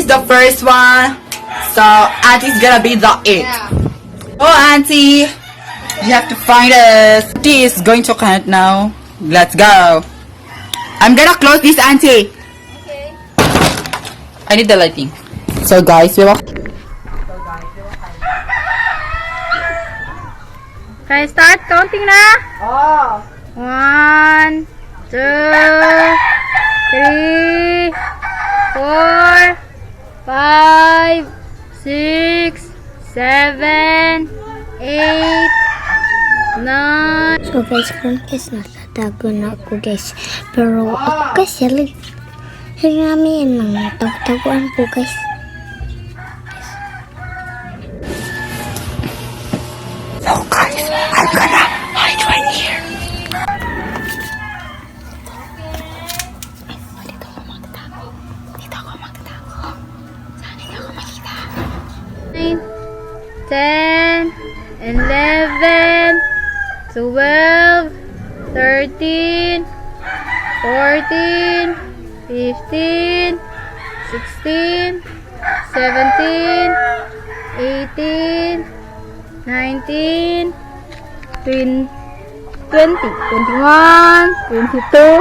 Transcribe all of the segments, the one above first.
Auntie's the first one. So Auntie's gonna be the eight. Oh, Auntie, you have to find us. Auntie is going to count now. Let's go. I'm gonna close this, Auntie. Okay. I need the lighting. So guys, we will. Okay, start counting na. Oh. 1, 2, 3, 4, 5, 6, 7, 8, 9. So guys, karon guys, natatago na ako, guys. Pero ako guys, hilig. Hilig namin ng tag-taguan po, guys. So guys, I'm gonna hide right here. Ay, dito ako magtatago. Dito ako magtatago. Sana hindi ako makita. 9, 10, 11, 12, 13, 14, 15, 16, 17, 18, 19, 20, 21, 22,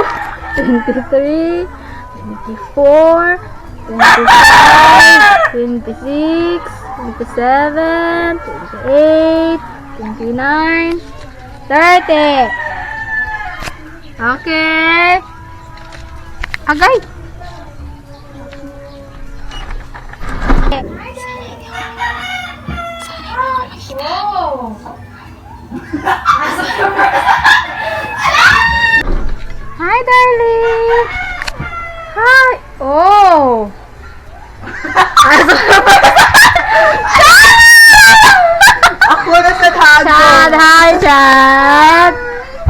23, 24, 25, 26, 27, 28, 29, 30. Okay. Agay. Hi, darling. Hi. Oh. Ako na sa tago. Chad, hi, Chad.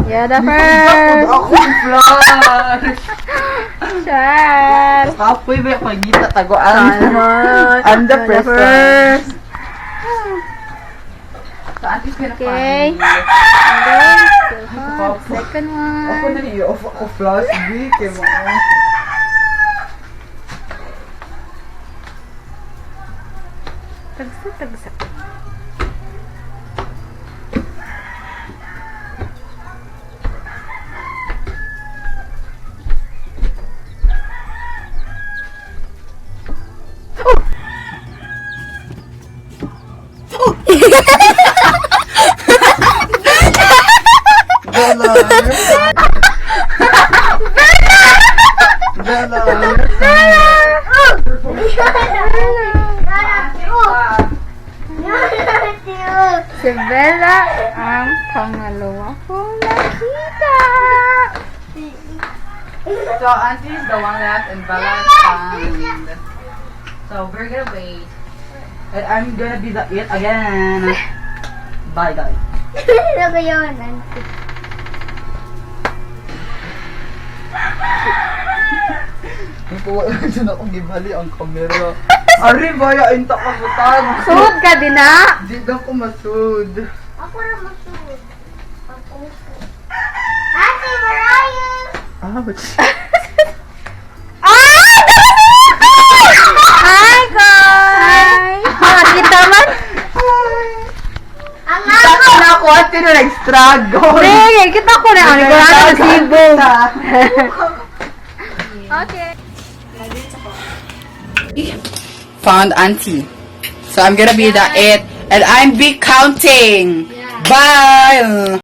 You're the first. Ako flash. Chad. Kapoy ba yung pagita taguan? Salmon. I'm the You're first one. first. So, Auntie's gonna Okay. find. And then, the second Ako one. na i-off ako flash. Di, kay mo. Tagsa, tagsa. Bella! Bella! Si Bella ang pangalawa kong nakita. So, Auntie is the one left and Bella is found. So, we're gonna wait. And I'm gonna be the it again. Bye, guys. Ano yun, Auntie? Wala dyan akong gibali ang kamera. Ari, baya, inta ka butan. Sud ka din na. Di na ko masud. Ako na masunod. Ako. Ate, where are you? Ouch. Ah! Hi, guys! Nakita man? Ang Kita ko na ako at na nag-struggle. Sige, kita ko na. Ano ko na nasibong. Okay. Found Auntie. So I'm gonna be the it and I'm be counting. Bye.